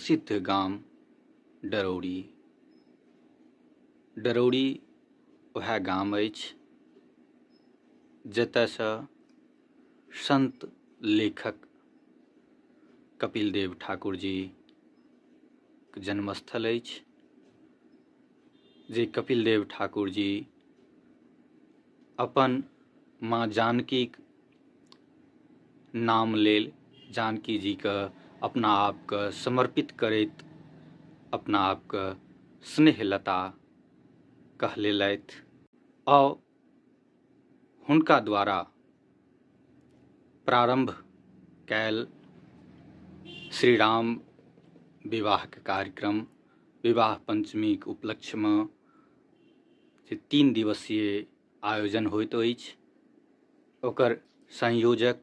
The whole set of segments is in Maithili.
प्रसिद्ध गाम डरौरी। डरौरी वएह गाम अछि जतयसँ सन्त लेखक कपिल देव ठाकुर जीके जन्मस्थल अछि, जे कपिल देव ठाकुर जी अपन माँ जानकीके नाम लेल जानकी जीके अपना आपके समर्पित करैत अपना आपके स्नेहलता कहलेलथि आओर हुनका द्वारा प्रारम्भ कयल श्री राम विवाहके कार्यक्रम विवाह पञ्चमीके उपलक्ष्यमे जे 3 दिवसीय आयोजन होइत अछि, ओकर संयोजक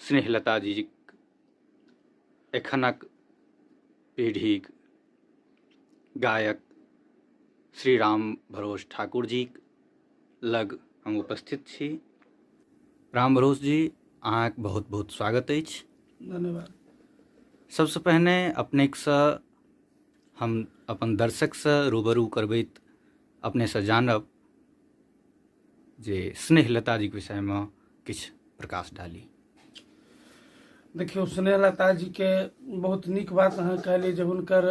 स्नेहलता जीक एखनक पीढ़ीक गायक श्री राम भरोस ठाकुर जीक लग हम उपस्थित छी। राम भरोस जी, अहाँके बहुत बहुत स्वागत अछि। धन्यवाद। सबसँ पहिने अपनेसँ हम अपन दर्शकसँ रूबरू करबैत अपनेसँ जानब जे स्नेहलता जीके विषयमे किछु प्रकाश डाली। देखियौ, स्नेहलता जीके बहुत नीक बात अहाँ कहलियै जे हुनकर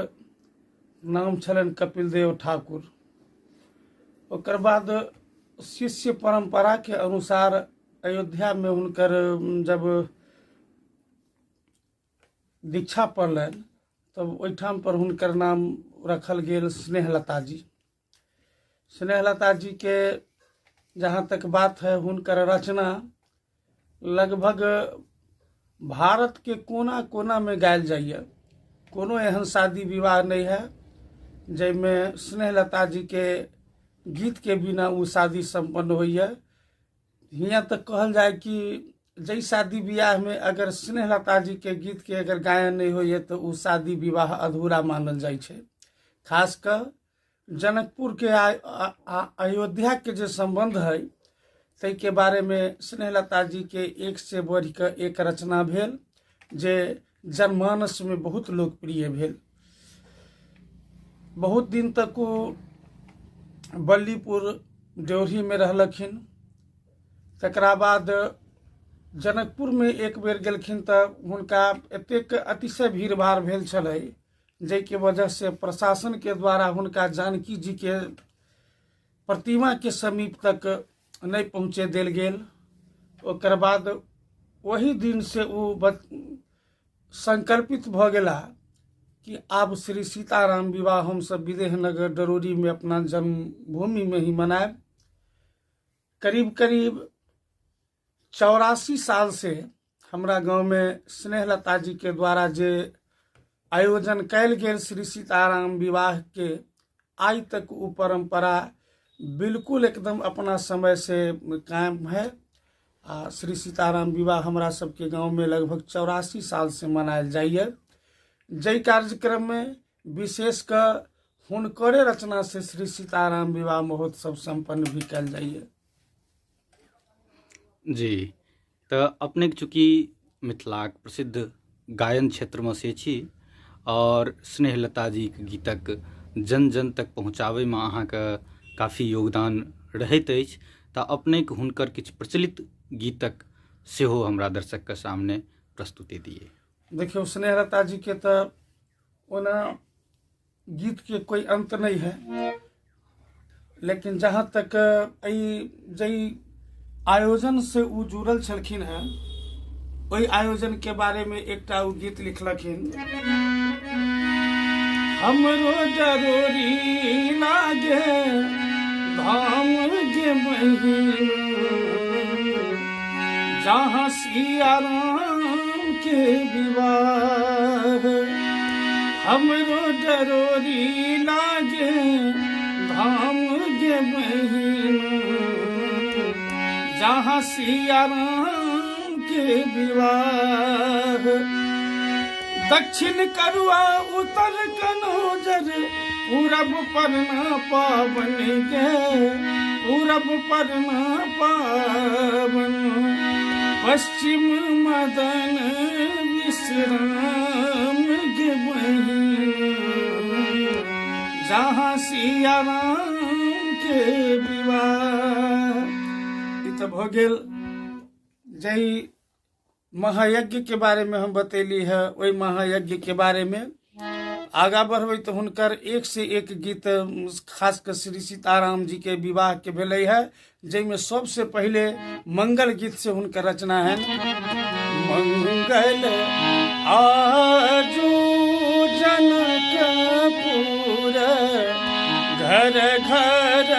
नाम छलनि कपिल देव ठाकुर। ओकर बाद शिष्य परम्पराके अनुसार अयोध्यामे हुनकर जब दीक्षा पड़लनि तब ओहिठाम पर हुनकर नाम रखल गेल स्नेहलता जी। स्नेहलता जी के जहाँ तक बात है, हुनकर रचना लगभग भारत के कोना कोना में गायल जाइए। कोनो एहन शादी विवाह नहीं है जाहिमे स्नेहलता जी के गीत के बिना वो शादी संपन्न होइए। हियाँ तक कहल जाए कि जै शादी बियाह में अगर स्नेहलता जी के गीत के अगर गायन नहीं होइए तो वो शादी विवाह अधूरा मानल जाइ छै। खास कर जनकपुर के अयोध्या के जे संबंध है ताहिके बारे में स्नेहलता जी के एक से बढ़ि कऽ एक रचना भेल जे जनमानस में बहुत लोकप्रिय भेल। बहुत दिन तक ओ बल्लीपुर ड्योढ़ी में रहलखिन। तकरा बाद जनकपुर में एक बेर गेलखिन तऽ हुनका एतेक अतिशय भीड़ भाड़ भेल छलै जाहिके वजह से प्रशासन के द्वारा हुनका जानकी जी के प्रतिमा के समीप तक नहीं पहुँचे देल गेल। ओकर बाद वही दिन से वो संकल्पित भऽ गेला कि आब श्री सीताराम विवाह हम सब विदेह नगर डरोरी में अपना जन्मभूमि में ही मनायब। करीब करीब 84 साल से हमरा गांव में स्नेहलता जी के द्वारा जे आयोजन कयल गेल श्री सीताराम विवाह के, आइ तक ओ परंपरा बिल्कुल एकदम अपना समय से कायम है। आ श्री सीताराम विवाह हमरा सबके गांव में लगभग 84 साल से मनायल जाइए। जै कार्यक्रम में विशेष क हुनकरे रचना से श्री सीताराम विवाह महोत्सव संपन्न भी कयल जाइए। जी, तऽ अपनेके चूँकि मिथिलाक प्रसिद्ध गायन क्षेत्रमे से छी आओर स्नेहलता जीके गीतक जन जन तक पहुँचाबैमे अहाँके काफी योगदान रहैत अछि, तऽ अपनेके हुनकर किछु प्रचलित गीतक सेहो हमरा दर्शकके सामने प्रस्तुति दिए। देखियौ, स्नेहलता जीके तऽ ओना गीत के कोई अंत नहीं है, लेकिन जहाँ तक एहि जै आयोजन से ओ जुड़ल छलखिन हैं ओहि आयोजन के बारे में एकटा ओ गीत लिखलखिन। हमरो जरूरी लागे धाम गे बहिन, जहाँ सिया राम के विवाह। हमरो जरूरी लागे धाम गे बहिन, जहाँ सिया राम के विवाह। दक्षिण करुआ उत्तर कनौजर, पूरब परना पावन गे, पूरब परना पावन। पश्चिम मदन विश्राम गे बहिन जहाँ सिया राम के विवाह। ई तऽ भऽ गेल जाहि महायज्ञ के बारे में हम बतैली है, ओहि महायज्ञ के बारे में आगा बढ़बै तऽ हुनकर एक से एक गीत खास कऽ श्री सीताराम जी के विवाह के भेलै है, जाहिमे सबसे पहिले मंगल गीत से हुनकर रचना है। मंगल आजू जनकपुर घर घर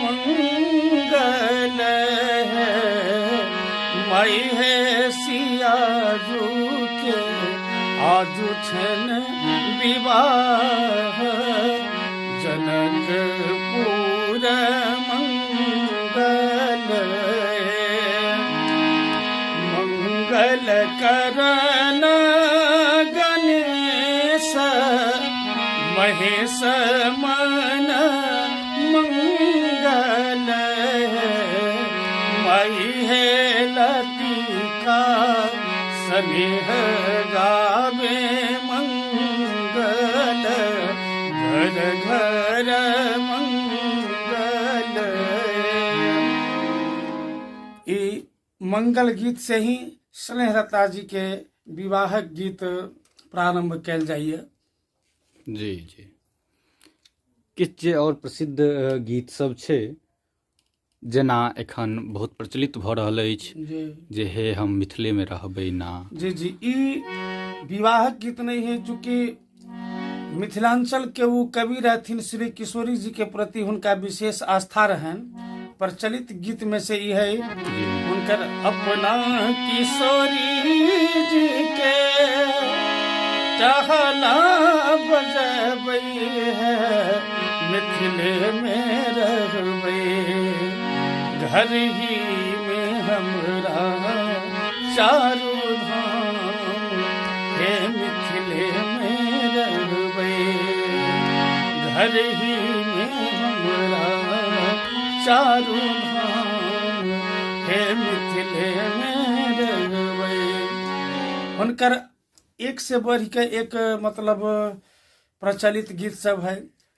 मंगल है, मई है सियाजू के आजू छन विवाह, जनकपुर मंगल। मंगल करन गणेश महेश मन मंगल है, मई है लतिका स्नेह गावे मंगल, घर घर मंगल। ई मंगल गीत से ही स्नेहलता जी के विवाहक गीत प्रारंभ कयल जाइए। जी जी, किछु जे आओर प्रसिद्ध गीत सब छै, जेना एखन बहुत प्रचलित भऽ रहल अछि जे हे हम मिथिलेमे रहबै ना। जी जी, ई विवाहक गीत नहीं है, चूँकि मिथिलांचल के वो कवि रहथिन श्री किशोरी जी के प्रति हुनका विशेष आस्था रहन। प्रचलित गीत में से ई है हुनकर अपना किशोरी जी के टहला बजबै है, मिथिले में रहबै, घर ही में हमरा चारू धाम, हे मिथिले में रहबै, घर ही में हमरा चारू धाम, हे मिथिले में रहबै। हुनकर एक से बढ़ के एक मतलब प्रचलित गीत सब है।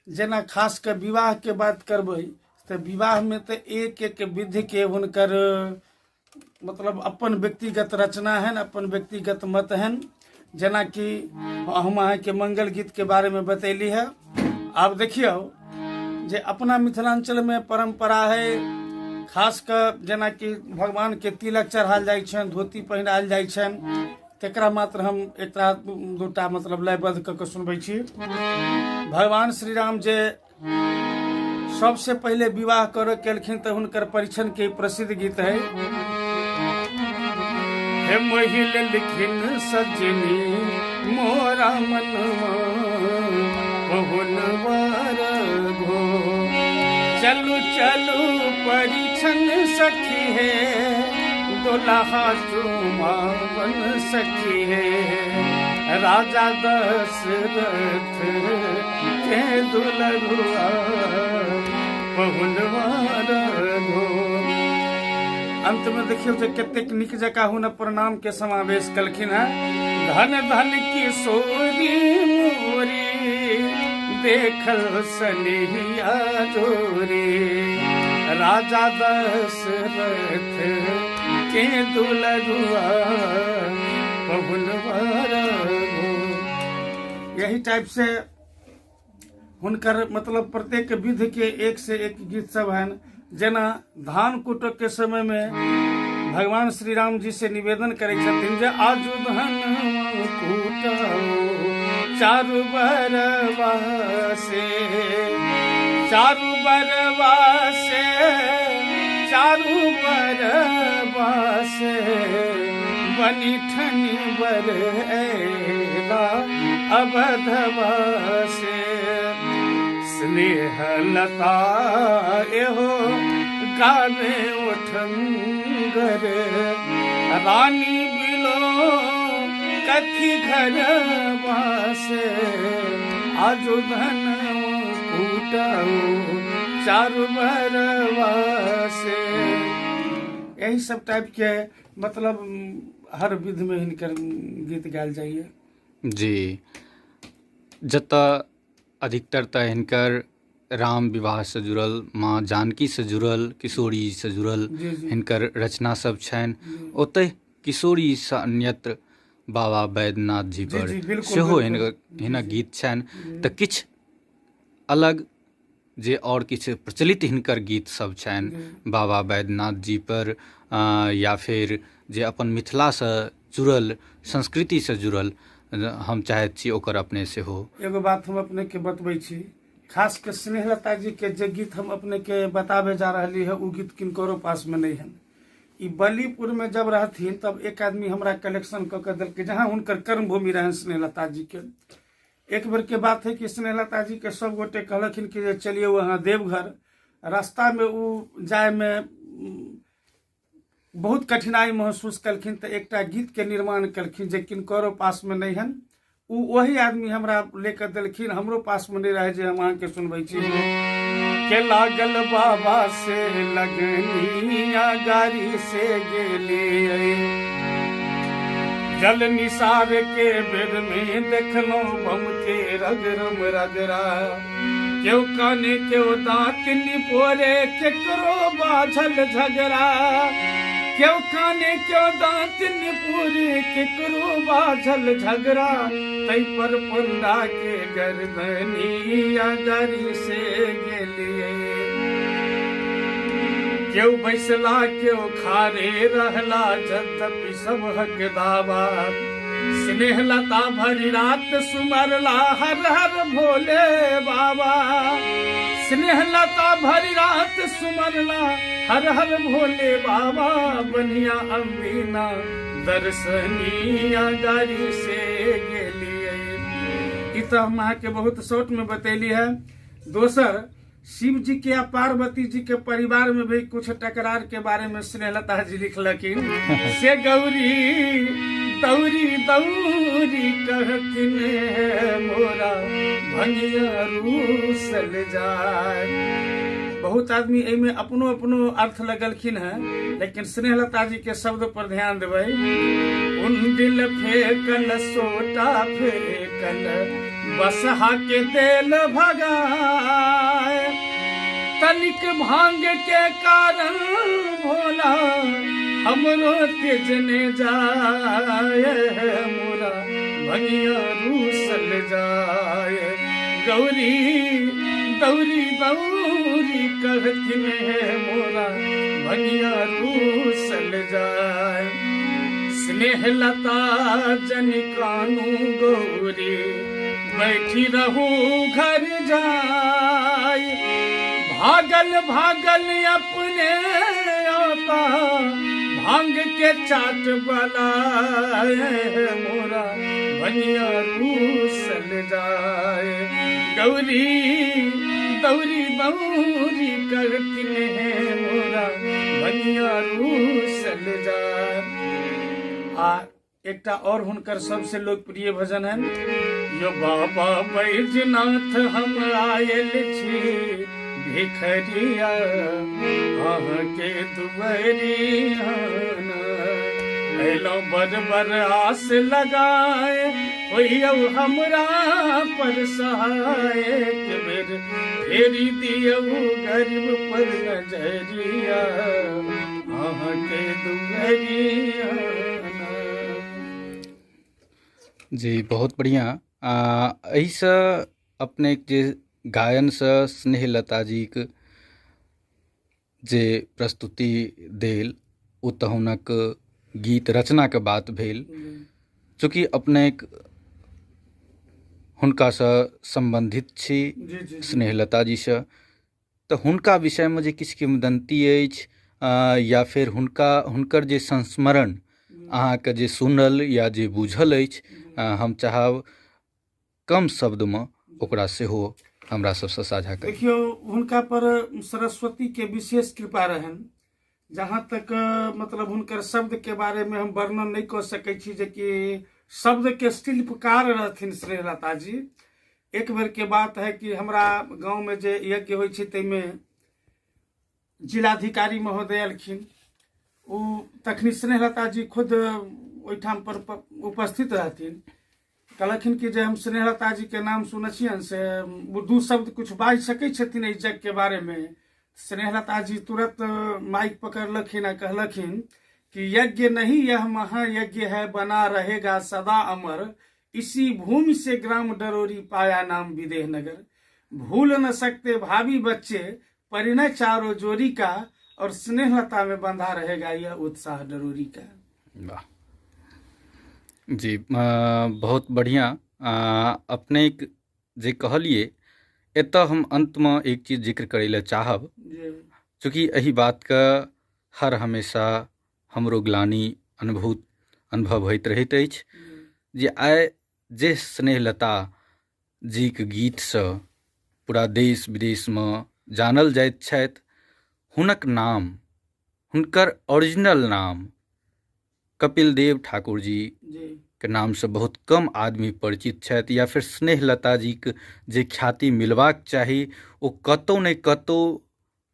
जेना खास के विवाह के बात करबै तऽ विवाह में तऽ एक एक विधि के हुनकर मतलब अपन व्यक्तिगत रचना है, अपन व्यक्तिगत मत है। जेनाकि हम अहाँके मंगल गीत के बारे में बतैली है। आब देखियौ जे अपना मिथिलांचल में परंपरा है, खास कऽ जेनाकि भगवान के तिलक चढ़ायल जाइ छनि, धोती पहिरायल जाइ छनि, तकरा मात्र हम एकटा दूटा मतलब लयबद्ध कऽ के सुनबै छी। भगवान श्री राम जे सबसे पहिले विवाह करऽ केलखिन तऽ हुनकर परीक्षण के प्रसिद्ध गीत है। हे महिल लिखिन सजनी मोरा मनवा पहुन वर घो, चलू चलू परीक्षण सखी है, दुल्हा चुमावन सखी है, राजा दशरथ के दुलरुआ पहुनवार घो। अंत में देखियौ जे कतेक नीक जकाँ हुनक प्रणाम के समावेश कलखिन हैं। धन धन किशोरी मोरी देखल सनिया जोरी, राजा दशरथ के दुलरुआ पहुनवार घो। यही टाइप से हुनकर मतलब प्रत्येक विध के एक से एक गीत सब हैं। जेना धान कुटक के समय में भगवान श्री राम जी से निवेदन करै छथिन जे आजु धन कुटाओ चारु बरवा से, चारु बरवा से, चारु बरवा से, बनी ठनी बर एला अवधवा से, स्नेह लता एहो गावे उठंगर, रानी बिलो कथी घर वासे, आजु धन कूटाओ चारु बरवा से। यही सब टाइप के मतलब हर विध में हिनकर गीत गायल जाइए। जी, जतऽ अधिकतर तऽ हिनकर राम विवाहसँ जुड़ल, माँ जानकीसँ जुड़ल, किशोरीसँ जुड़ल जी जी हिनकर रचना सब छनि, ओतहि किशोरीसँ अन्यत्र बाबा वैद्यनाथ जी जी पर जी बिल्कुल सेहो बिल्कुल हिनकर जी हिनक जी गीत छनि। जी तऽ किछु अलग जे आओर किछु प्रचलित हिनकर गीत सब छनि जी बाबा वैद्यनाथ जी पर, या फेर जे अपन मिथिलासँ जुड़ल, संस्कृतिसँ जुड़ल, हम चाहैत छी ओकर अपने सेहो। एगो बात हम अपने के बतबै छी, खास के स्नेहलता जी के जे गीत हम अपने के बताबे जा रहली है उ गीत किनकरो पास में नहीं है। ई बलीपुर में जब रहथिन तब एक आदमी हमरा कलेक्शन कऽ के देलकै, जहाँ हुनकर कर्मभूमि रहनि स्नेहलता जी के। एक बेर के बात है कि स्नेहलता जी के सब गोटे कहलखिन कि जे चलिए वहाँ देवघर। रास्ता में उ जाय में बहुत कठिनाई महसूस कलखिन, तऽ एकटा गीत के निर्माण कलखिन जे किनकरो पास में नहीं हन। उ वही आदमी हमरा लेकर देलखिन, हमरो पास में नहीं रहे जे हम अहाँके सुनबै छी। के लागल बाबा से लगनिया गाड़ी से गेलियै, जल निसार के बेर में देखलहुँ बम के रगरम रगरा, केओ काने केओ दाँत निपोरे केकरो बाझल झगड़ा, केओ काने केओ दाँत निपोरे केकरो बाझल झगड़ा, तै पर पंडा के गर्दनिया गाड़ी से गेलियै। केओ बैसला केओ खारे रहला यद्यपि सबहक दावा, स्नेहलता भरी रात सुमरला हर हर भोले बाबा, स्नेहलता भरी रात सुमरला हर हर भोले बाबा, बनिया अम्बिना दर्शनिया गाड़ी से गेलियै। ई तऽ हम अहाँके बहुत शॉर्ट में बतैली है। दोसर, शिव जी के आ पार्वती जी के परिवार में भी कुछ टकरार के बारे में स्नेहलता जी लिखलखिन। से गौरी दौरी दौरी कहथिन है मोरा भंगिया रूसल जाय। बहुत आदमी एहिमे अपनो अपनो अर्थ लगलखिन हैं, लेकिन स्नेहलता जी के शब्द पर ध्यान देबै। कुंडिल फेकल सोटा फेकल बसहा के तेल भगाए, तनिक भांग के कारण भोला हमरो तेजने जाए, मोरा भंगिया रूसल जाए। गौरी दौरी दौरी कहथिन है मोरा भंगिया रूसल जाए। स्नेहलता जन कानू गौरी बैठी रहू घर जाय, भागल भागल अपने आपा भांग के चाट बनाए, मोरा भंगिया रूसल जाए। गौरी दौरी दौरी करतिन है मोरा भंगिया रूसल जाए। आ एकटा और हुनकर सबसे लोकप्रिय भजन है, यो बाबा बैजनाथ हम आयल छी भिखरिया अहाँके दुबरिया, अयलहुँ बड़ बड़ आस लगाए होइयौ हमरा पर सहाय, एक बेर फेरी दियौ गरीब पर नजरिया अहाँके दुबरिया। जी बहुत बढ़िआँ। एहिसँ अपनेके जे गायनसँ स्नेहलता जीके जे प्रस्तुति देल ओ तऽ हुनक गीत रचनाके बात भेल। चूँकि अपनेक हुनकासँ सम्बन्धित छी जी जी स्नेहलता जीसँ, तऽ हुनका विषयमे जे किछु किंवदन्ती अछि या फेर हुनका हुनकर जे संस्मरण अहाँके जे सुनल या जे बूझल अछि, हम चाहब कम शब्दमे ओकरा सेहो हमरा सबसँ साझा करी। देखियौ, हुनका पर सरस्वती के विशेष कृपा रहनि। जहाँ तक मतलब हुनकर शब्द के बारे में हम वर्णन नहीं कऽ सकै छी जे कि शब्द के शिल्पकार रहथिन स्नेहलता जी। एक बेर के बात है कि हमरा गाँव में जे यज्ञ होइ छै ताहिमे जिलाधिकारी महोदय एलखिन। ओ तखनी स्नेहलता जी खुद ओहिठाम पर उपस्थित रहथिन। कहलखिन कि जे हम स्नेहलता जी के नाम सुनै छियनि से ओ दू शब्द कुछ बाजि सकै छथिन एहि यज्ञ के बारे में। स्नेहलता जी तुरंत माइक पकड़लखिन आ कहलखिन कि यज्ञ नहीं यह महायज्ञ है, बना रहेगा सदा अमर, इसी भूमि से ग्राम डरोरी पाया नाम विदेह नगर, भूल न सकते भाभी बच्चे परिणय चारों जोड़ी का, और स्नेहलता में बंधा रहेगा यह उत्साह डरोरी का। वाह जी, बहुत बढ़िया। अपने जे कहलिए एतऽ हम अंतमे एक चीज जिक्र करै लए चाहब, चूँकि एहि बातके हर हमेशा हमरो ग्लानि अनुभव होइत रहैत अछि जे आइ जे स्नेहलता जीके गीतसँ पूरा देश विदेशमे जानल जाइत छथि, हुनक नाम, हुनकर ओरिजिनल नाम कपिल देव ठाकुर जी के नामसँ बहुत कम आदमी परिचित छथि, या फिर स्नेहलता जीके जे ख्याति मिलबाक चाही ओ कतहु ने कतहु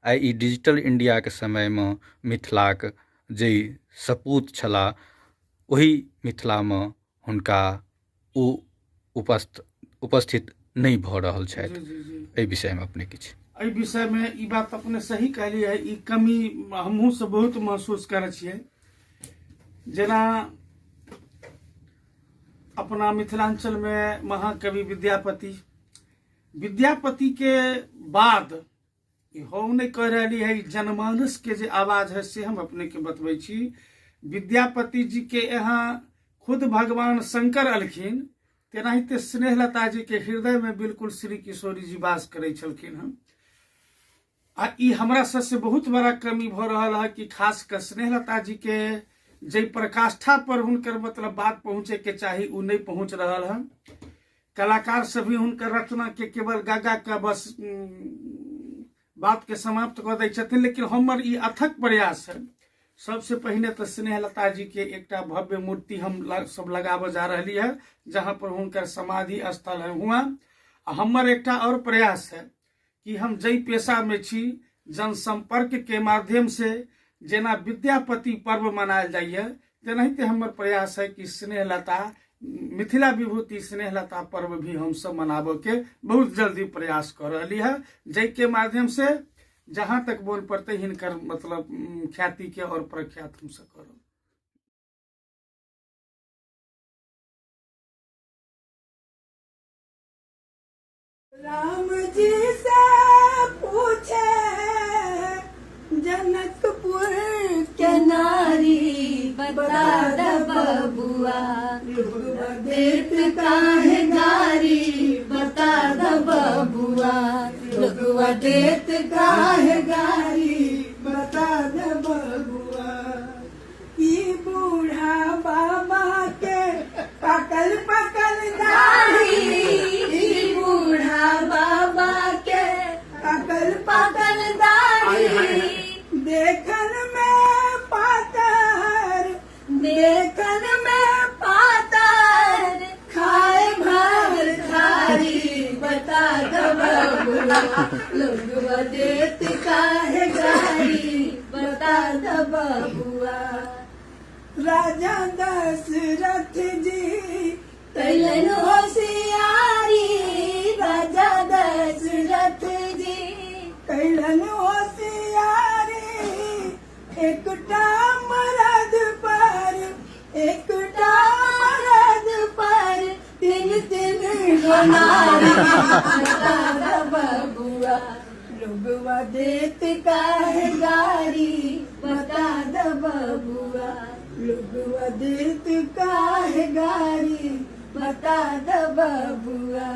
आइ ई डिजिटल इण्डियाके समयमे मिथिलाक जे सपूत छलाह ओहि मिथिलामे हुनका ओ उपस्थित नहि भऽ रहल छथि। एहि विषयमे अपने किछु? एहि विषयमे ई बात अपने सही कहलियै, ई कमी हमहूँ सब बहुत महसूस करै छियै। जेना अपना मिथिलाञ्चलमे महाकवि विद्यापति, विद्यापतिके बाद हम नहि कहि रहली है, जनमानस के जे आवाज है से हम अपने के बतबै छी। विद्यापति जी के यहाँ खुद भगवान शंकर अलखिन, तेनाहिते स्नेहलता जी के हृदय में बिल्कुल श्री किशोरी जी वास करै छलखिन हन। आ ई हमरा सबसे बहुत बड़ा कमी भऽ रहल है कि खास कऽ स्नेहलता जी के जाहि प्रकाष्ठा पर हुनकर मतलब बात पहुँचे के चाही ओ नहि पहुँच रहल है। कलाकार सब भी हुनकर रचना के केवल गा गा के बस बात के समाप्त कऽ दै छथिन, लेकिन हमर ई अथक प्रयास है। सबसे पहिने तऽ स्नेहलता जी के एकटा भव्य मूर्ति हम सब लगाबऽ जा रहली है, जहाँ पर हुनकर समाधि स्थल है हुआ। आ हमर एकटा और प्रयास है कि हम जै पेशा में छी जनसंपर्क के माध्यम से जेना विद्यापति पर्व मनायल जाइए तेनाहिते हमर प्रयास है कि स्नेहलता मिथिला विभूति स्नेहलता पर्व भी हम सब मनाबऽ के बहुत जल्दी प्रयास कर रहली है, जै के माध्यम से जहाँ तक बोल पड़ते हिनकर मतलब ख्याति के और प्रख्यात हम सब करब। राम जी से पूछे जनकपुर के नारी, बता द बबुआ देत काहे गारी, बता द बबुआ लोगवा देत काहे गारी, बता द बबुआ। ई बूढ़ा बाबा के पकल पकल दाढ़ी, ई बूढ़ा बाबा के पकल पकल दाढ़ी, देखन में पातर, देखन में पातर, खाए भर थारी, बता द बबुआ लोगवा देत काहे गारी, बता द बबुआ। राजा दशरथ जी कैलन होशियारी, राजा दशरथ जी कैलन होशियारी, एकटा मरद पर, एकटा मरद पर तीन तीन गो नारी, बता द बबुआ लोगवा देत काहे गारी, बता द बबुआ लोगवा देत काहे गारी, बता द बबुआ।